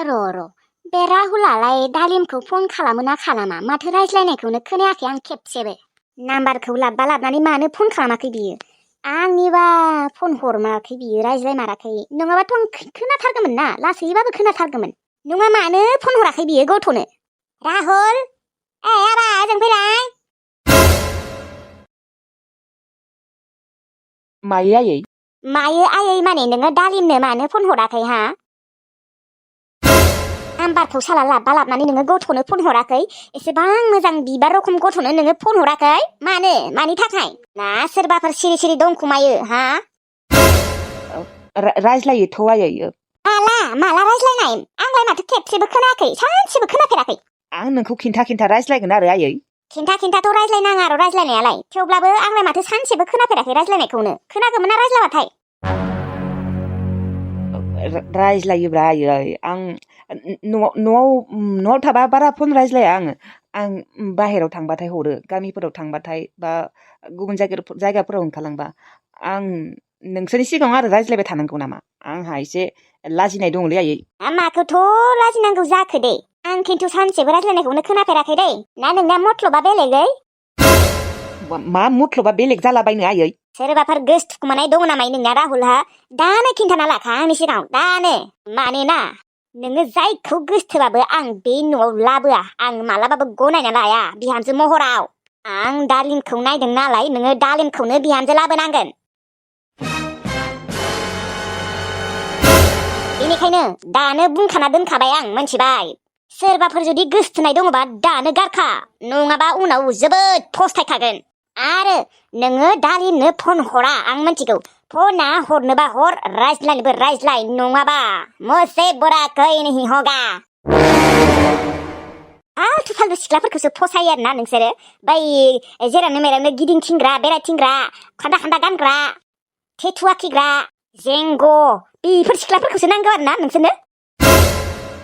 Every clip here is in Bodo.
र' बे राहुलालाय दालिमखौ फन खालामोना खालामा माथो रायज्लायनायखौनो खोनायाखै आं खेबसेबो नाम्बारखौ लाबनानै मानो फन खालामाखै बियो आंनिबा फन हरमाराखै बियो रायज्लायमाराखै नङाबाथ' आं खोनाथारगौमोन ना लासैबाबो खोनाथारगौमोन नङा मानो फन हराखै बियो गथ'नो राहुल आबा ओजों फैलाय मायो आयै माने नोङो दालिमनो मानो फन हराखै हा नाम्बारखौ साला लाबनानै नोङो गथ'नो फन हराखै एसेबां मोजां बिबार रखम गथ'नो नोङो फन हराखै मानि थाखाय ना सोरबाफोर सिरि दंखुमायो हा रायज्लायोथ' आयै माला रायज्लायनाय आंलाय माथो खेबसेबो खोनायाखै सानसेबो खोनाफेराखै आं नोंखौ खिन्था रायज्लायगोन आरो आयै खिन्थाथ' रायज्लायनाङा र' रायज्लायनायालाय थेवब्लाबो आंलाय माथो सानसेबो खोनाफेराखै रायज्लायनायखौनो खोनागौमोन ना रायज्लायबाथाय रायज्लायोब्रा आयै आं न'आव थाबा बारा फन रायज्लाया आं बाहेराव थांबाथाय हरो गामिफोराव थांबाथाय बा गुबुन जायगाफोराव ओंखारलांबा आं नोंसोरनि सिगाङाव आरो रायज्लायबाय थानांगौ नामा आंहा एसे लाजिनाय दङलै आयै माखौथ' लाजिनांगौ जाखो दे आं खिन्थु सानसेबो रायज्लायनायखौनो खोनाफेराखै दै ना नोंना मथलबा बेलेगै मा मथलबा बेलेग जालाबायनो आयै सोरबाफोर गोसथुकुमानाय दङ नामा नोंना राहुलहा दानो खिन्थाना लाखा आंनि सिगाङाव दानो मानोना नोङो जायखौ गोसथोबाबो आं बे न'आव लाबोआ आं मालाबाबो गनायना लाया बिहामजो महराव आं दालिमखौ नायदों नालाय नोङो दालिमखौनो बिहामजो लाबोनांगोन बेनिखायनो दानो बुंखाना दोनखाबाय आं मोनथिबाय सोरबाफोर जुदि गोसथोनाय दङबा दानो गारखा नङाबा उनाव जोबोद फस्थायखागोन आरो नोङो दालिमनो फन हरा आं मिथिगौ फना हरनोबा हर रायज्लायनोबो रायज्लाय नङाबा मुझसे बुरा कोई नहीं होगा फाल्थु सिख्लाफोरखौसो फसायो आरोना नोंसोरो बै जेरावनो मेरावनो गिदिंथिंग्रा बेरायथिंग्रा खान्दा गानग्रा टेटु आखिग्रा जेंग बेफोर सिख्लाफोरखौसो नांगौ आरोना नोंसोरनो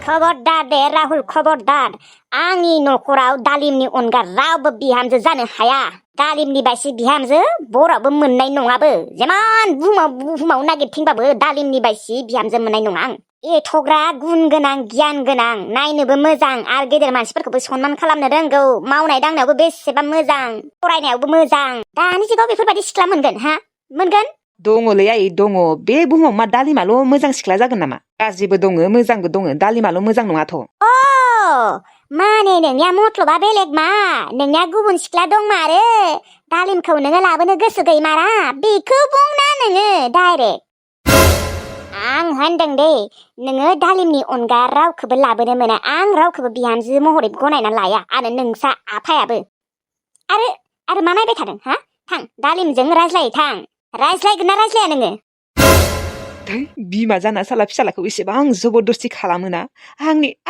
खबरदार दे राहुल खबरदार आंनि न'खराव दालिमनि अनगा रावबो बिहामजो जानो हाया दालिमनि बायसि बिहामजो बरावबो मोननाय नङाबो जेमान बुहुमाव नागिरथिंबाबो दालिमनि बायसि बिहामजो मोननाय नङा आं एथ'ग्रा गुन गोनां गियान गोनां नायनोबो मोजां आरो गेदेर मानसिफोरखौबो सनमान खालामनो रोंगौ मावनाय दांनायावबो बेसेबा मोजां फरायनायावबो मोजां दानि जुगाव बेफोरबायदि सिख्ला मोनगोन हा मोनगोन दङलै आयै दङ बे बुहुमाव मा दालिमाल' मोजां सिख्ला जागोन नामा गाज्रिबो दङ मोजांबो दङ दालिमाल' मोजां नङाथ' माने नोंनिया मथलबा बेलेग मा नोंनिया गुबुन सिख्ला दंमारो दालिमखौ नोङो लाबोनो गोसो गैमारा बेखौ बुंना नोङो डाइरेक्ट आं होनदों दे नोङो दालिमनि अनगा रावखौबो लाबोनो मोना आं रावखौबो बिहामजो महरै गनायना लाया आरो नोंसा आफायाबो आरो मा नायबाय थादों हा थां दालिमजों रायज्लायै थां रायज्लायगोन ना रायज्लाया नोङो बिमा जाना साला फिसालाखौ एसेबां जबरदस्ति खालामोना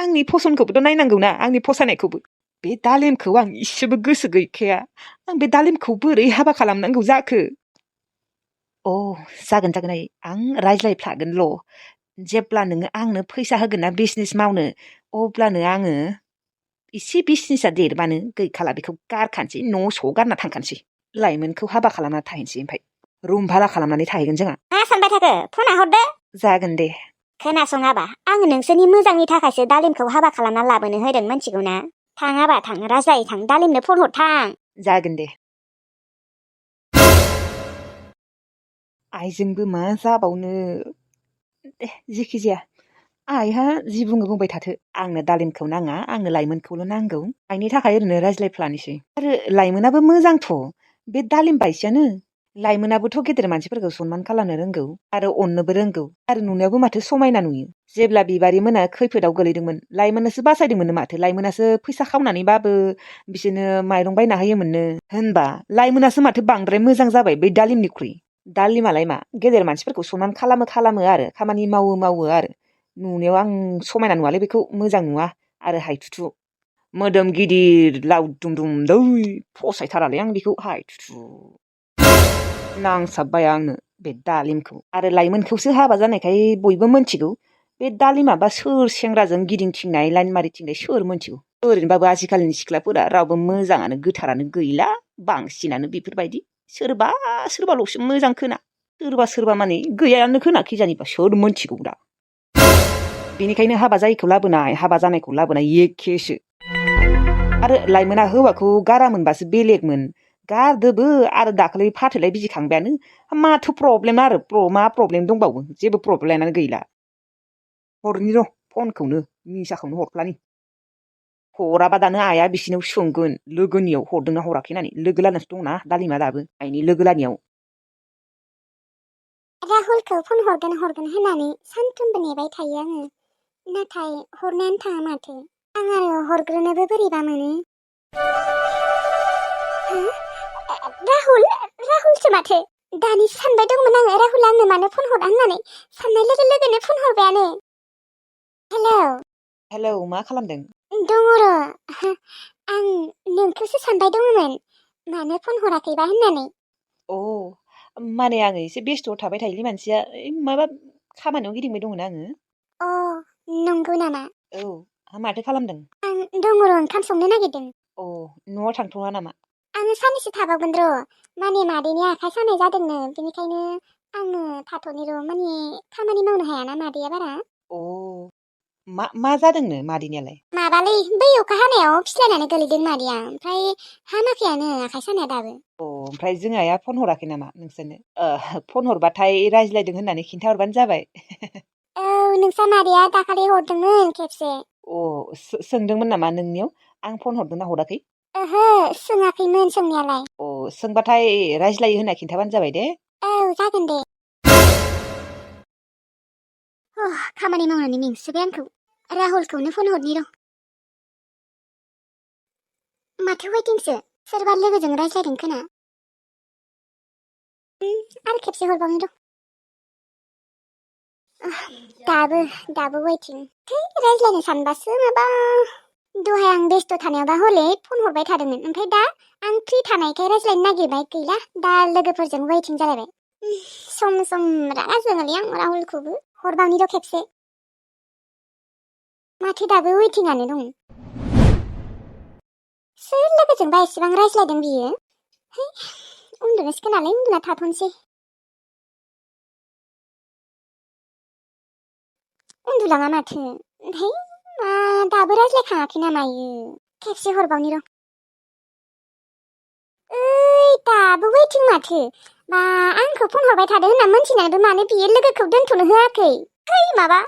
आंनि फसनखौबोथ' नायनांगौना आंनि फसायनायखौबो बे दालिमखौ आं इसेबो गोसो गैखाया आं बे दालिमखौ बोरै हाबा खालामनांगौ जाखो जागोन आं रायज्लायफ्लागोनल' जेब्ला नोङो आंनो फैसा होगोन ना बिजनेस मावनो अब्लानो आङो एसे बिजनेसा देरबानो गैखाला बेखौ गारखानोसै न' स' गारना थांखानोसै लाइमोनखौ हाबा खालामना थाहैनोसै ओमफ्राय रुम भारा खालामनानै थाहैगोन जोंहा मा सानबाय थाखो फना हरदो जागोन दे खोनासं हाबा आं नोंसोरनि मोजांनि थाखायसो दालिमखौ हाबा खालामना लाबोनो होदों मिथिगौ ना थां हाबा थां रायज्लायै थां दालिमनो फन हर थां जागोन दे आइजोंबो मा जाबावनो दे जेखि जाया आइहा जि बुंबाय थाथो आंनो दालिमखौ नाङा आंनो लाइमोनखौल' नांगौ आइनि थाखाय ओरैनो रायज्लायफ्लानोसै आरो लाइमोनाबो मोजांथ' बे दालिम बायसियानो लाइमोनाबोथ' गेदेर मानसिफोरखौ सनमान खालामनो रोंगौ आरो अननोबो रोंगौ आरो नुनायावबो माथो समायना नुयो जेब्ला बिबारि मोना खैफोदाव गोलैदोंमोन लाइमोनासो बासायदोंमोननो माथो लाइमोनासो फैसा खावनानैबाबो बिसोरनो माइरं बायना होयोमोननो होनबा लाइमोनासो माथो बांद्राय मोजां जाबाय बै दालिमनिख्रुइ दालिमालाय मा गेदेर मानसिफोरखौ सनमान खालामो आरो खामानि मावो आरो नुनायाव आं समायना नुवालै बेखौ मोजां नुवा आरो हायथुथु मोदोम गिदिर लावदुम दै फसायथारालै आं बेखौ हायथुथु नांसाबबाय आंनो बे दालिमखौ आरो लाइमोनखौसो हाबा जानायखाय बयबो मोनथिगौ बे दालिमा बा सोर सेंग्राजों गिदिंथिंनाय लाइन मारिथिंनाय सोर मोनथिगौ ओरैनोबाबो आजिखालिनि सिख्लाफोरा रावबो मोजाङानो गोथारानो गैला बांसिनानो बेफोरबायदि सोरबाल'सो मोजां खोना सोरबा माने गैयानो खोना खिजानिबा सोर मोनथिगौ दा बेनिखायनो हाबा जायैखौ लाबोनाय हाबा जानायखौ लाबोनाय एखेसो आरो लाइमोना हौवाखौ गारामोनबासो बेलेगमोन गारदोबो आरो दाखालि फाथैलाय बिजिखांबायानो माथो प्रब्लेम आरो मा प्रब्लेम दंबावो जेबो प्रब्लेमानो गैला हरनि र' फनखौनो मिसाखौनो हरफ्लानि हराबा दानो आइया बिसिनाव सोंगोन लोगोनियाव हरदोंना हराखै होननानै लोगो लानियावसो दंना दालिमा दाबो आइनि लोगो लानियाव राहुलखौ फन हरगोन होननानै सानफ्रोमबो नेबाय थायो आङो नाथाय हरनायानो थाङा माथो आं आरो हरग्रोनोबो बोरैबा मोनो राहुलसो माथो दानिसो सानबाय दंमोन आङो राहुल आंनो मानो फन हरा होननानै साननाय लोगो लोगोनो फन हरबायानो हेलौ मा खालामदों दङ र' आं नोंखौसो सानबाय दङमोन मानो फन हराखैबा होननानै अ माने आङो एसे बेस्थ'आव थाबाय थायोलै मानसिया माबा खामानियाव गिदिंबाय दंमोन आङो अ नंगौ नामा औ माथो खालामदों आं दङ र' ओंखाम संनो नागिरदों अ न'आव थांथ'वा नामा आङो साननैसो थाबावगोन र' माने मादैनि आखाइ सानाय जादोंनो बेनिखायनो आङो थाथ'नि र' माने खामानि मावनो हायाना मादैया बारा अ मा जादोंनो मादैनियालाय माबालै बै अखा हानायाव फिस्लायनानै गोलैदों मादैया ओमफ्राय हामाखैयानो आखाइ सानाया दाबो अ ओमफ्राय जों आइया फन हराखै नामा नोंसोरनो फन हरबाथाय रायज्लायदों होननानै खिन्थाहरबानो जाबाय औ नोंसा मादैया दाखालि हरदोंमोन खेबसे अ सोंदोंमोन नामा नोंनियाव आं फन हरदोंना हराखै ओहो सोङाखैमोन सोंनायालाय अ सोंबाथाय रायज्लायो होनना खिन्थाबानो जाबाय दे औ जागोन दे खामानि मावनानै मेंसोबाय आंखौ राहुलखौनो फन हरनि र' माथो वेटिंसो सोरबा लोगोजों रायज्लायदों खोना आरो खेबसे हरबावनि र' दाबो वेटिं रायज्लायनो सानबासो माबा दहाय आं बेस्थ' थानायावबा हले फन हरबाय थादोंमोन ओमफ्राय दा आं फ्रि थानायखाय रायज्लायनो नागिरबाय गैला दा लोगोफोरजों वेटिं जालायबाय सम सम रागा जोङोलै आं राहुलखौबो हरबावनि र' खेबसे माथो दाबो वेटिंआनो दं सोर लोगोजोंबा एसेबां रायज्लायदों बियो उन्दुनोसो खोनालै उन्दुना थाथ'नोसै उन्दुलाङा माथो ओमफ्राय दाबो रायज्लायखाङाखै नामा इयो खेबसे हरबावनि र' दाबो वेटिं माथो बा आंखौ फन हरबाय थादों होनना मोनथिनानैबो मानो बियो लोगोखौ दोनथ'नो होआखै माबा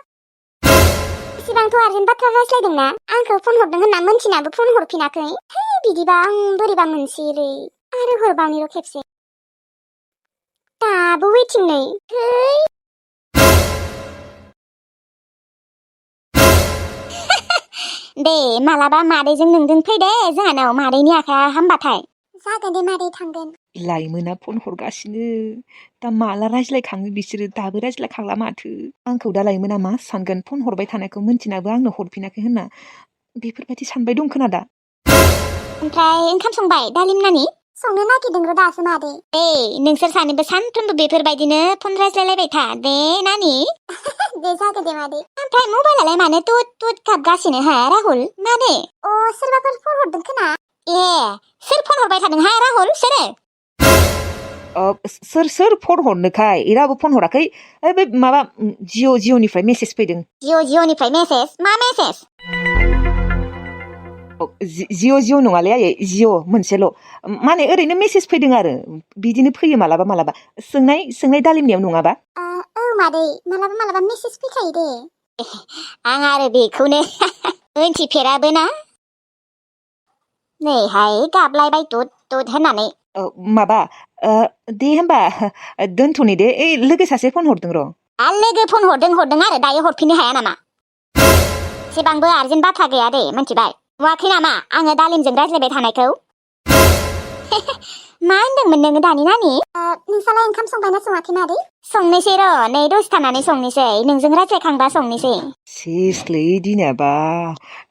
इसिबांथ' आर्जेन्ट बाथ्रा रायज्लायदोंना आंखौ फन हरदों होनना मोनथिनाबो फन हरफिनाखै बिदिबा आं बोरैबा मोनसैलै आरो हरबावनि र' खेबसे दाबो वेटिं नै दे मालाबा मादैजों नोंजों फै दे जोंहानाव मादैनि आखाया हामबाथाय जागोन दे मादै थांगोन लाइमोना फन हरगासिनो दा माला रायज्लायखाङो बिसोरो दाबो रायज्लायखांला माथो आंखौ दा लाइमोना मा सानगोन फन हरबाय थानायखौ मोनथिनाबो आंनो हरफिनाखै होनना बेफोरबायदि सानबाय दं खोना दा ओमफ्राय ओंखाम संबाय दालिम नानि संनो नागिरदों र' दासो मादै नोंसोर सानैबो सानफ्रोमबो बेफोरबायदिनो फन रायज्लायलायबाय था दे नानि दे जागोन दे मादै ओमफ्राय मबाइलालाय मानो तुत तुत गाबगासिनो हा राहुल मानो सोरबाफोर फन हरदों खोना सोर फन हरबाय थादों हा राहुल सोरो सोर फन हरनोखाय इराबो फन हराखै बे माबा जिअ'निफ्राय मेसेज फैदों जिअ'निफ्राय मेसेज मा मेसेज जिअ नङालै आयै जिअ मोनसेल' माने ओरैनो मेसेज फैदों आरो बिदिनो फैयो मालाबा मालाबा सोंनाय दालिमनियाव नङाबा औ मादै मालाबा मेसेज फैखायो दे आं आरो बेखौनो मिन्थिफेराबो ना नैहाय गाबलायबाय तुत तुत होननानै माबा दे होमबा दोनथ'नि दे लोगो सासे फन हरदों र' लोगो फन हरदों आरो दायो हरफिननो हाया नामा एसेबांबो आर्जेन्ट बाथ्रा गैया दे मिथिबाय नुवाखै नामा आङो दालिमजों रायज्लायबाय थानायखौ मा होनदोंमोन नोङो दानि नानि नोंसालाय ओंखाम संबायना सङाखै मादै संनोसै र' नै दसे थानानै संनोसै नोंजों रायज्लायखांबा संनोसै सेसलै दिनाबा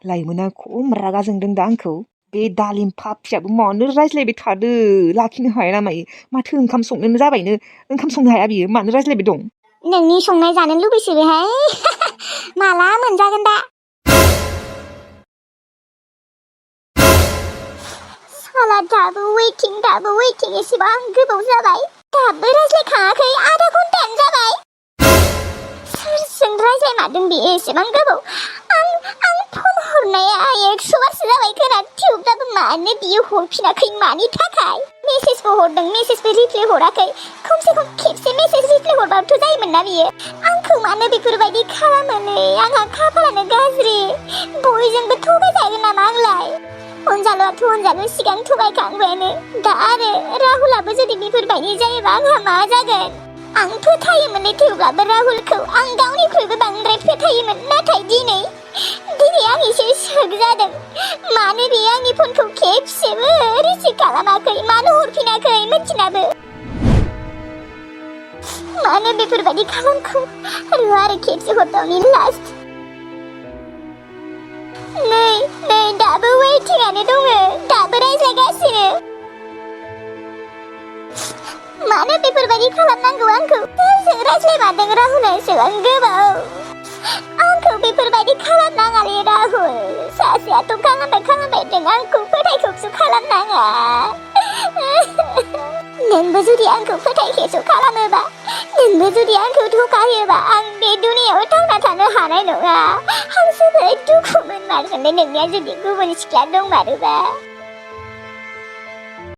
लाइमोना खम रागा जोंदों दा आंखौ बे दालिम फाफियाबो मानो रायज्लायबाय थादो लाखिनो हाया नामा माथो ओंखाम संनोनो जाबायनो ओंखाम संनो हाया बियो मानो रायज्लायबाय दं नोंनि संनाय जानो लुबैसोबायहाय माला मोनजागोन दा साला दाबो वेटिं एसेबां गोबाव जाबाय दाबो रायज्लायखाङाखै आधा घन्टायानो जाबाय सोरजों रायज्लायमारदों बियो एसेबां गोबाव आं फन हरनाया 100 बारसो जाबाय खोना थेवब्लाबो मानो बियो हरफिनाखै मानि थाखाय मेसेजबो हरदों मेसेजबो रिप्लाय हराखै खमसे खम खेबसे मेसेज रिप्लाय हरबाबोथ' जायोमोन ना बियो आंखौ मानो बेफोरबायदि खालामोलै आंहा खाफालानो गाज्रि बयजोंबो थगायजागोन नामा आंलाय अनजालुआथ' अनजालु सिगां थगायखांबायानो दा आरो राहुलाबो जुदि बेफोरबायदि जायोबा आंहा मा जागोन आं फोथायोमोनलै थेवब्लाबो राहुलखौ आं गावनिख्रुइबो बांद्राय फोथायोमोन नाथाय दिनै आं एसे शक जादों मानो बे आंनि फनखौ खेबसेबो रिसिभ खालामाखै मानो हरफिनाखै मिथिनाबो मानो बेफोरबायदि खालामखो आरो खेबसे हरबावनि लास्ट नै दाबो वेटिंआनो दङ दाबो रायज्लायगासिनो मानो बेफोरबायदि खालामनांगौ आंखौ सोरजों रायज्लायमारदों राहुला एसेबां गोबाव आंखौ बेफोरबायदि खालामनाङालै राहुल सासेयाथ' खालामबाय आंखौ फोथायखौसो खालामनाङा नोंबो जुदि आंखौ फोथायखेस' खालामोबा नोंबो जुदि आंखौ थगायोबा आं बे दुनियाव थांना थानो हानाय नङा आं जोबोद दुखु मोनमारगोनलै नोंनिया जुदि गुबुन सिख्ला दंमारोबा